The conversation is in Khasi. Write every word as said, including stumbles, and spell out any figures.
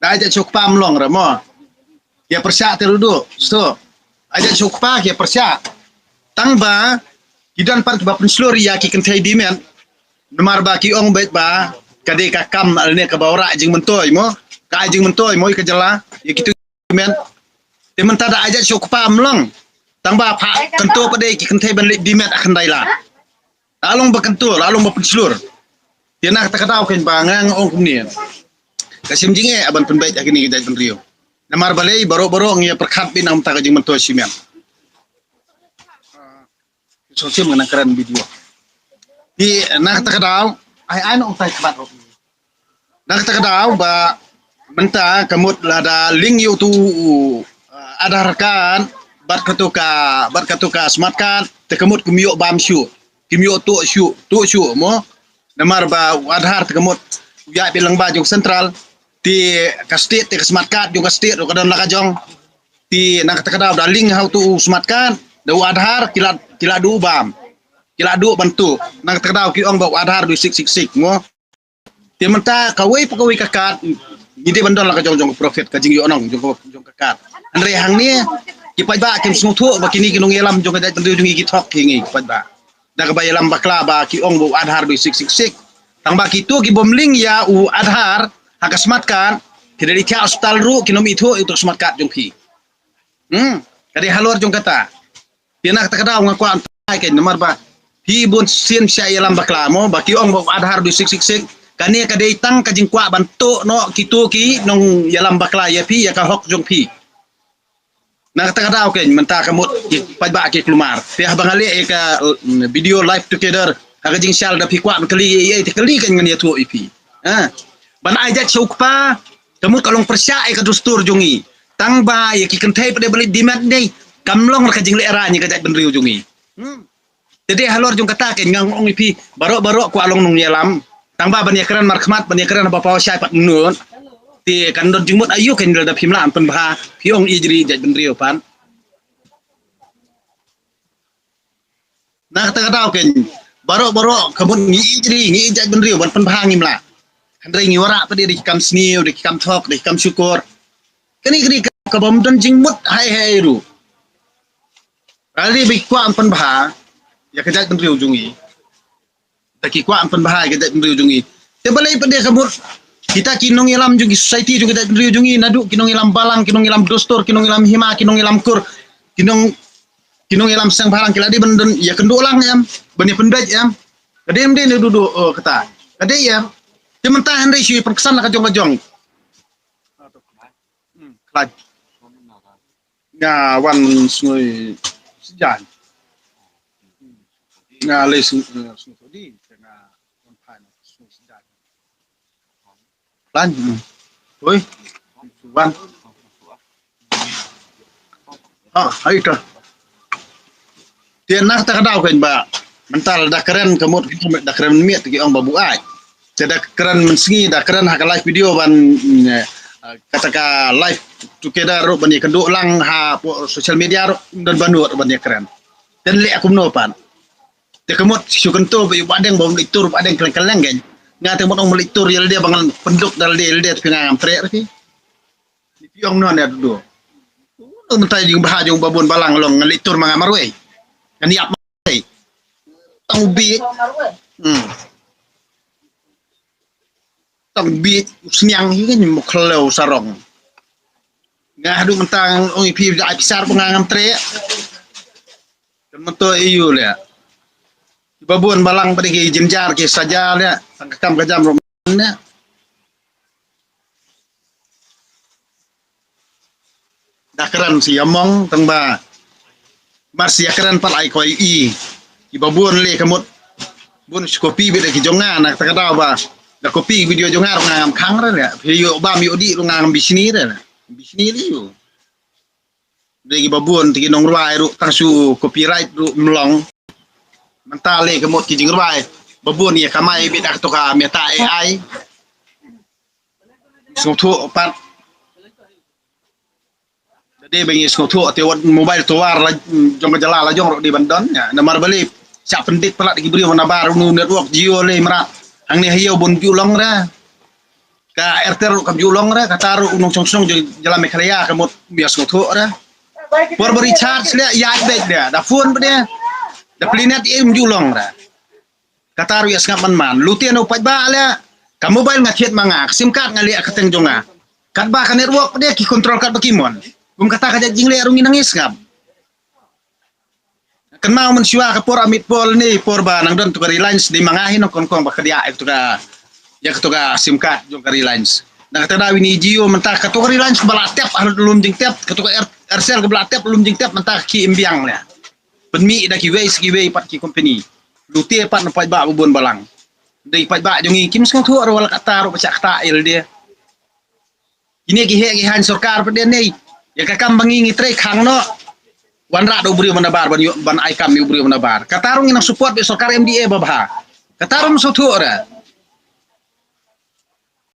Da ai jait sngewkpa ym long re mo. Ïa pyrshah te ruh duh, sngewthuh. Ai jait sngewkpa ïa pyrshah. Tang ba ki don pat kiba pynshlur ïa ki kynthei dimet. Namar ba ki ong beit ba ka dei ka kam lane kaba wanrah jingmyntoi mo. Ka ai jingmyntoi mo ïa ka jylla, ïa kito dimet. Te mynta da ai jait sngewkpa ym long. Tang ba pha kynto pat de ki kynthei ban leit dimet ha khyndai lad. La long ba kynto, la long ba pynshlur. Te na kata ka daw kein ba nga ong kumne. Ka shim jingeh ban pynbeit ha kine ki jaitbynriew. Namar balei baroh baroh ngi ïa pyrkhat beit na ka bynta ka jingmyntoi shimet. Sngewsih nga nang kren video. Te na kata ka daw, ai ai nong tai khmat. Na kata ka daw ba mynta ka mut lada link ïa uto u, uh, Aadhaar card bad kato ka, bad kato ka smart card, te ka mut kim ïoh bam shuh, kim ïoh tuh shuh, tuh shuh mo. Namar ba u Aadhaar te ka mut u ïaid beit lyngba jong central, te ka state, te ka smart card jong ka state ruh ka don la ka jong. Te na kata ka daw da link ha uto u smart card, da u Aadhaar ki la, ki la duh bam, ki la duh ban tuh. Na kata ka daw ki ong ba u Aadhaar dui six six six mo. Te mynta kawei pa kawei ka card ngi dei ban don la ka jong jong ka profit, ka jingïohnong jong ka, jong ka card. Hynrei hangne ki paidbah kim sngewthuh ba kine ki nongïalam jong ka jaitbynriew jong ngi ki thok hi ngi ki paidbah. Da kaba ïalam bakla ba ki ong ba u Aadhaar dui six six six. Tang ba kito ki bym link ïa u Aadhaar ha ka smart card, ki da leit thiah hospital ruh kin ym ithuh ïa uto u smart card jong phi. Hmm, ka dei halor jong kata. Te na kata ka daw nga kwah ban ai kein namar ba phi bun sien sha ïalam bakla mo, ba ki ong ba u Aadhaar dui six six six. Kane ka dei tang ka jingkwah ban tuh noh kito ki nongïalam bakla ïa phi, ïa ka hok jong phi. Na kata ka daw kein mynta ka mut ki paidbah ki kulmar. Te haba nga leh ïa ka, mm, video live together ha ka jingshai da phi kwah ban kylli ïa, ïa, te kylli kein ngan ïathuh ïa phi. Ha. Ban ai jait sngewkpa ka mut ka long pyrshah ïa ka dustur jong ngi. Tang ba ïa ki kynthei pat de ba leit dimet ne kam long ka jinglehrain ïa ka jaitbynriew jong ngi. Hmm. Te dei halor jong kata kein nga ong ïa phi baroh baroh kwah long nongïalam. Tang ba ban ïakren markhmat, ban ïakren haba paw shai pat nud. Te kan don jingmut aïu kein lada phim lah pynbha, phi ong ïa jri jaitbynriew pat. Na kata ka daw kein baroh baroh ka mut ngi ïa jri, ngi ïa jaitbynriew ban pynbha ngim lah. Hynrei ngi wanrah pat de da ki kam sniew, da ki kam thok, da ki kam shukor. Kane kane ka, ka bym don jingmut hai hai ruh. Lada ba ki kwah ban pynbha ïa ka jaitbynriew jong ngi, da ki kwah ban pynbha ïa ka jaitbynriew jong ngi. Te balei pat de ka mut kita ki nongïalam jong ki society jong ka jaitbynriew jong ngi, naduh ki nongïalam balang, ki nongïalam dustur, ki nongïalam hima, ki nongïalam kur, ki nong, ki nongïalam seng bhalang ki la dei ban don ïakynduh lang em, ban ïapynbeit em. Ka dei em dei ne duh duh, oh, kata. Ka dei em. Te mynta hynrei shu pynksan la ka jong ka jong. Hmm, khlaiñ. Nga wan sngewsih jan. Nga lei sngewsih, eh, sngewsih di, nga wan phai sngewsih jan. Khlaiñ, hmm. Oi, wan. Ah, hai ta. Te na kata ka daw kein ba mynta da kren ka mut ki ong da kren miet ki ong ba buaid. Te da kren mynsngi, da kren ha ka live video ban, mm, eh, kata ka live together ruh ban ïakynduh lang ha social media ruh don ba nud ban ïakren. Te leh kumno pat. Te ka mut shu kyntu ba ïa u Bahdeng ba um leit tur, u Bahdeng kylleng kylleng kein. Nga te mut ong um leit tur ïa lade ba ngan pynduk da lade, lade te phi nga ngam treh ruh phi. Ni phi ong noh ne duh. Nang mynta jingbha jong u Babun Balang long ngan leit tur ma nga marwei. Ngan ïap marwei. Tang u bieit. Hmm. Tang u bieit u sniang hi kein mo khlem sarong. Nga haduh mynta ong ïa phi da ai pisa ba nga ngam treh. Kan mynta ïa u leh. Ki Babun Balang pat de ki jynjar ki saja leh. Tang ka kam ka jam ruh ne. Da kren sa ïa mong tang ba mar sa ïa kren pat ai koi i. Ki Babun leh ka mut bun sa copy beit da ki jong nga na kata ka daw ba da copy video jong nga ruh nga ngam khang re leh. Phi ïoh bam ïoh dih ruh nga ngam bishni re leh. Bishni leh ïoh. Dei ki Babun te ki nongrwai ruh tang shu copyright ruh ym long. Mynta leh ka mut ki jingrwai Babun ïa kamai beit da kato ka Meta A I. Sngewthuh pat. Dei ba ngi sngewthuh te wat mobile tower la jong ka jylla la jong ruh dei ban don ïa namar balei. Shah pyndik palat ki briew na bar u network Jio lei mrad. Hangne ha ïew bun ju long re. Ka Airtel ruh kam ju long re, kata ruh u nongshong shnong jong jylla Meghalaya ka mut ym ïa sngewthuh re. Por ba recharge leh ïa beit de, da phone ba de, da plie net ym ju long re. Kata ruh ïa sngap man man. Lute na u paidbah leh, ka mobile nga thied ma nga, ka SIM card nga leh ha kyrteng jong nga. Katba ka network ba de ki control katba ki mon. Kum kata ka jingleh ruh ngi nang ïa sngap. Kynmaw mynshuwa ka por Amit Paul ne por ba nang don tu ka Reliance ne ma nga hi nang kongkong ba ka dia ïa katu ka, ïa katu ka SIM card jong ka Reliance. Na kata daw ine i Jio mynta katu ka Reliance ba la tep ha lum jingtep, katu ka Air-, Aircell ka ba la tep lum jingtep mynta ka ki im biang leh. Pynmih da kiwei sa kiwei pat ki company. Lute pat na paidbah ba bun balang. Dei paidbah jong ngi kim sngewthuh ruh wat la katta ruh ba shah kata ïa lade. Kine ki heh ki haiñ sorkar pat de ne. Ïa ka kam ba ngi ngi trei khang noh. Wanrah da u briew ba nabar ban ïoh ban ai kam ïa u briew ba nabar. Kata ruh ngi nang support beit sorkar M D A ba bha. Kata ruh ym sngewthuh re.